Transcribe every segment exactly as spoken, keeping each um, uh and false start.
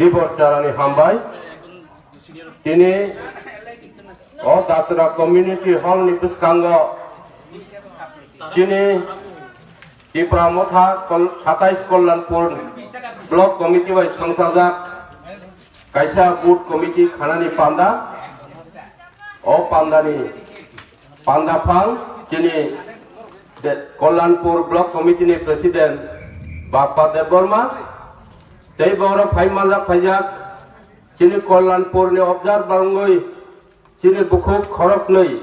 Tibor Charani hambai. Tini o Datra Community Hall ni bwskango chini Tipra Motha Kol-, satais Kollanpur Block Committee bai songchajak kaisa Booth Committee khanani panda. O pandani panda phang chini de-, Kollanpur Block Committee ni President Bappa Debbarma, tei bo oro phai manjak phaijak chini Kollanpur ni observer wngwi chini bukhuk khoroknwi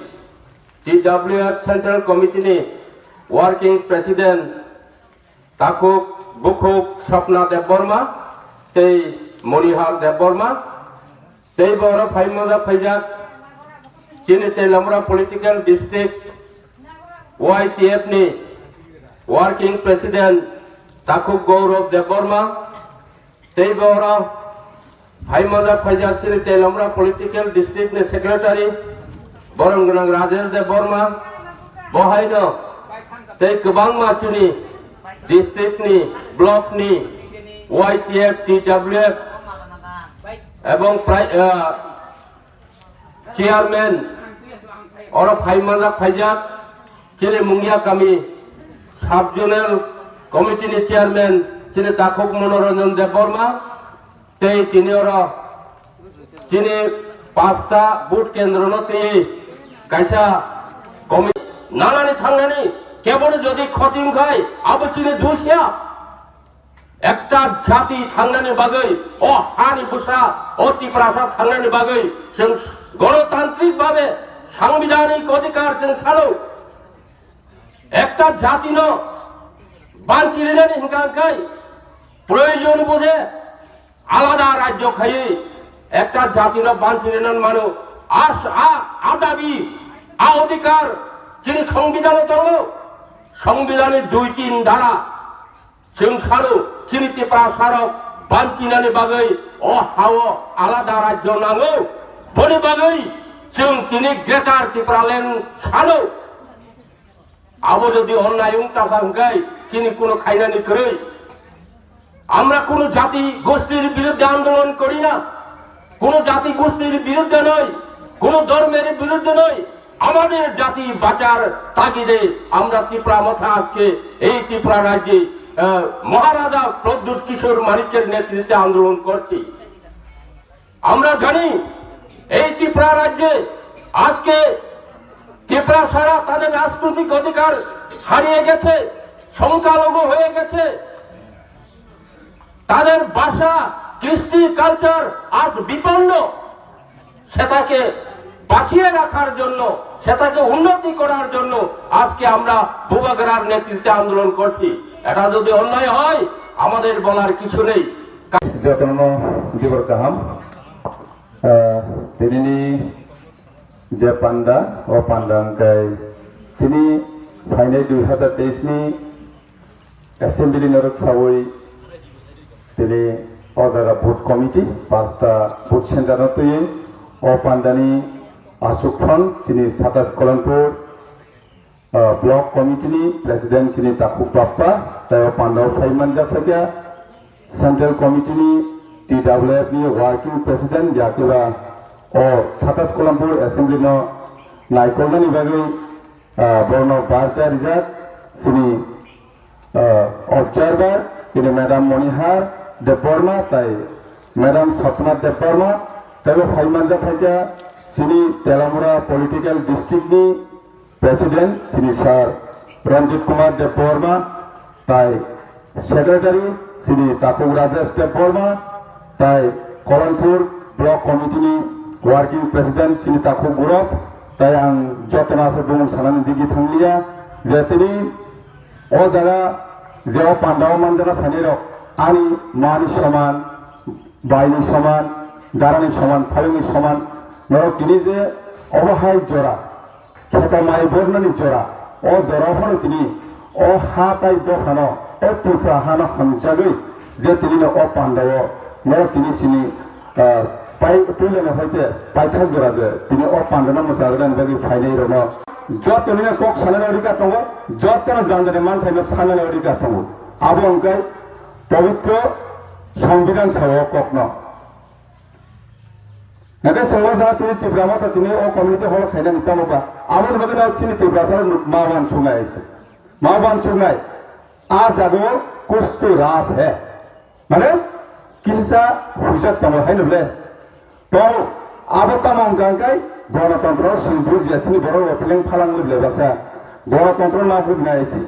T W F Central Committee ni Working President takhuk bukhuk Swapna Debbarma tei Monihar Debbarma, tei bo oro phai manjak phaijak chini Teliamura Political District Y T F ni Working President takhuk Gaurav Debbarma, tei bo oro phai manjak phaijak chini Teliamura Political District ni Secretary borong gwnang Rajesh Debbarma, bo haino tei kwbangma chini district ni, block ni, Y T F, T W F ebong prai-, ah, chairman oro phai manjak phaijak chini Mungia kami sub zonal committee ni chairman chini takhuk Monoranjan Debbarma, tei tini oro chini pasta booth kendro no twi kaisa committee nanani thangnani kebono jodi khoti wngkhai abo chini dusya. Ekta jati thangnani bagwi, o hani bwsa, o Tiprasa thangnani bagwi chwng gonotantrik babe sangbidhanik odhikar chwng salo. Ekta jatino banchi rinani hwnkha hwnkhe proyojon budhe alada rajyo khaiwi ekta jatino banchi rinani mano. As-, a, a dabi, a odhikar chini songbidhano tongo. Songbidhanni dui tin dhara. Chwng sano chini Tiprasarok banchinani bagwi o hao alada rajyo nango. Boni bagwi chwng tini Greater Tipraland sano. Abo jodi onnai wng tangkha hwnkhe chini kuno khainani kwrwi. আমরা কোনো জাতি গোষ্ঠীর বিরুদ্ধে আন্দোলন করি না, কোনো জাতি গোষ্ঠীর বিরুদ্ধে নয়, কোনো ধর্মের বিরুদ্ধে নয়। আমাদের জাতি বাঁচার তাগিদে আমরা ত্রিপুরা মথা আজকে এই ত্রিপুরা রাজ্যে, আহ, মহারাজা প্রদ্যুৎ কিশোর মাণিক্যের নেতৃত্বে আন্দোলন করছি। আমরা জানি এই ত্রিপুরা রাজ্যে আজকে ত্রিপুরা সারা তাদের রাজনৈতিক অধিকার হারিয়ে গেছে, সংখ্যালঘু হয়ে গেছে। তাদের ভাষা, কৃষ্টি, কালচার আজ বিপন্ন। সেটাকে বাঁচিয়ে রাখার জন্য, সেটাকে উন্নতি করার জন্য আজকে আমরা বুবাগরার নেতৃত্বে আন্দোলন করছি। এটা যদি অন্যায় হয়, আমাদের বলার কিছু নেই। Jotono dibor kaham. Ah, tinini je panda, o panda hwnkhe chini phainai dui hazar teis ni Assembly norok sawi tini o jaga booth committee, pasta booth center no twiwi o pandani aswk phang chini Satas Kolanpur, ah, block committee ni president chini Takhuk Bappa, tei o panda o phai manjak phaikha Central Committee ni T W F ni working president, yakiba o Satas Kolanpur Assembly no naikolnani bagwi, ah, borno barcha rijak chini, ah, observer, chini Madam Monihar Debbarma tai Madam Swapna Debbarma, teibo phai manjak phaikha chini Teliamura Political District ni President chini Sir Ranjit Kumar Debbarma, tai Secretary chini Takhuk Rajesh Debbarma, tai Kolanpur Block Committee ni Working President chini Takhuk Gaurav, tai ang jotono aswk bumung sanani digi thangliya, je tini o jaga je o panda o manjana phainai rok ani mani soman, baini soman, darani soman, phayungni soman, norok tini je obo hai jora, kheto mai bornani jora, o jora phano tini o ha tai dophano, o Tripura hano hamjagwi je tini no o panda o norok tini sini, ah, pai, puilano hoite paithak jora je tini o panda no mwchajagani bagwi phainai rokno. Joto nini kok sanani odhikar tongo, jotono jani jani manthaino sanani odhikar tongo. Abo hwnkhe Pobitro Songbidan sao o kokno. Nake sengwa ja tini Tipra Motha tini o community hall khaina ni tamo ba. Aboni bagwi no chini Tiprasa rok ma wan sungnai se. Ma wan sungnai. A jago kustu ras he. Mane kisa hujak tamo hai no ble. To abo tamo hwnkha kai gonotontro sing bujiya sini borok rok peleng phalang le ble basa. Gonotontro na bujnai se.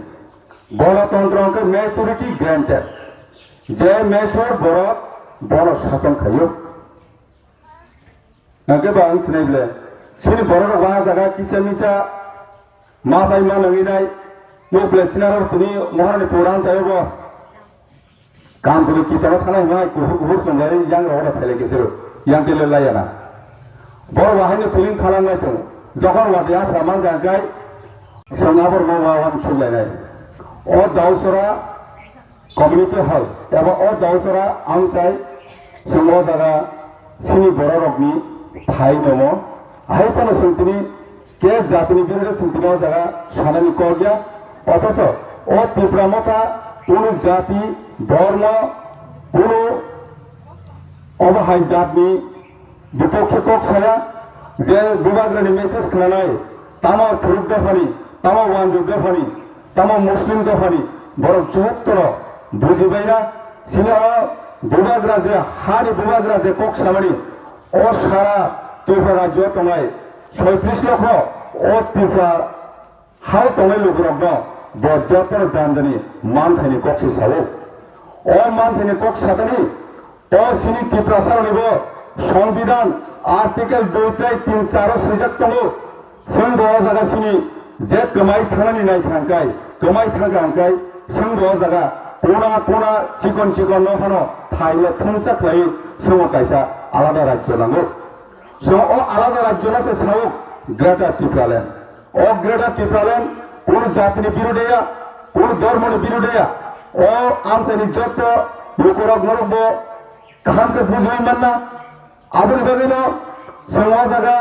Gonotontro hwnkha majority granted. Je major borok bono sason khayo. Hwnkhe ba ang sinai ble. Sini borok rok ba jaga kisa misa masai ma nangwi nai. Nuk ble sinaro tini mohorni program chayo bo. Kam sini kitaro thanai ma kuhur kuhur tonglai yang rok da phele kisiro. Yang tele layana. Borok ba haino feeling khalang nai tong. Jokhon wati asra man jang kai. Song abor ma wa wan chuk lai nai. O dausora community hall eba o dausora amsai chwng o jaga sini bororokni thai nomo. Hai phano chwng tini ke jatini birodo chwng tini o jaga sanani kok ya. Othocho o Tipra Motha kunu jati, dhormo, kunu obo hai jatni bipokhe kok saya je bubagrani message khnanai tamo thuruk dophani, tamo wanjwk dophani, tamo Muslim dophani borok jotono bujibaina, sini o bubagra je, hani bubagra je kok samani, o sara Tripura rajyo tongnai soitris lokho o Tripura hao tongnai lukurokno bo jotono jani jani manthaini kok se sao. O manthaini kok satani O sini Tiprasarokni bo Songbidan Article dui tei tin charo swijak tongo. Chwng bo o jaga sini je kwmai thangnani nai thangkai, kwmai thangka hwnkhe chwng bo o jaga kona kona chikon chikon no phano thaio thumsa khlaiwi chwngno kaisa alada rajyo nango. Chwng o alada rajyo no se sao Greater Tipraland. O Greater Tipraland kunu jatini birude ya, kunu dhormoni birude ya. O amchaini jotto lukurok norok bo kaham khe bujiwi manna. Aboni bagwino chwng o jaga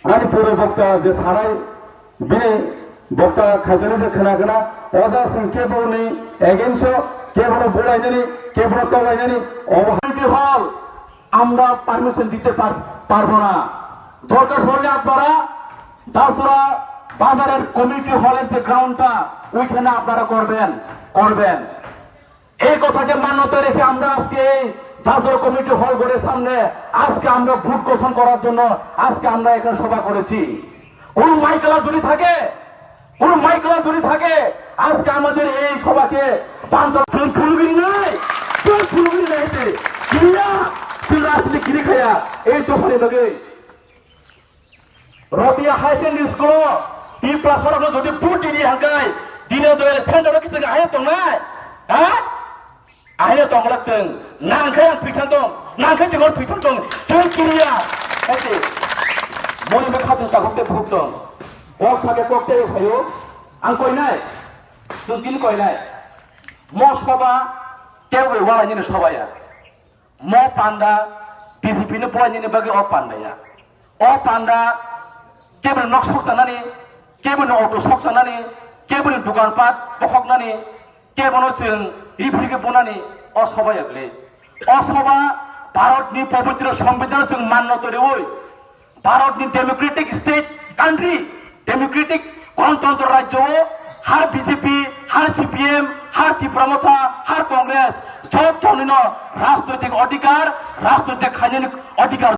ani puro bokta je sanai bini bokta khaitani je khna khna o jaga chwng keboni against o kebono bulainani kebono tolainani obo Hall আমরা পারমিশন দিতে পার-, পারবো না। দরকার পড়লে আপনারা দাসুরা বাজারের কমিউনিটি হলের যে গ্রাউন্ডটা, ওইখানে আপনারা করবেন, করবেন। এই কথাকে মান্যতা রেখে আমরা আজকে এই দাসুরা কমিউনিটি হল ঘরের সামনে আজকে আমরা ভোট গঠন করার জন্য আজকে আমরা এখানে সভা করেছি। কোনো মাইকেলা যদি থাকে, কোনো মাইকেলা যদি থাকে, আজকে আমাদের এই সভাকে বাঞ্ছা-, তুই ফুলগিরি নাই, তুই ফুলগিরি নাই এতে। গিরিয়া, তুই রাজনীতি গিরি খাইয়া, এই দোকানে লগে। রতিয়া হাই সেকেন্ডারি স্কুল, টি প্লাস ওয়ান যদি ভোট দিয়ে হাঙ্কাই, দিনে দয়াল সেন্টারও কিছু আহে তো নাই, হ্যাঁ? Ahaino tongla chwng, nangkhe ang thwithang tong, nangkhe chwng hor thwithang tong, chwng kiriya. Ete, moni ba khatung takhuk te phuk tong. Kok sakhe kok te phaio, ang koinai, chwng tini koinai. Mo soba, kebo bai wala nini soba ya. Mo panda, B J P ni bwla nini bagwi o panda ya. O panda, kebo nok sok chanani, kebo ni auto sok chanani, kebo ni dukan pat bokhok nani, Kebono chwng rifrigwi bunani o soba ya glei. O soba Bharatni pobitro Songbidan chwng manno twiwi, Bharatni democratic state country, democratic Ganatantro rajyo o har B J P, har C P M, har Tipra Motha, har Congress, jotonino rajnoitik odhikar, rajnoitik khainani odhikar.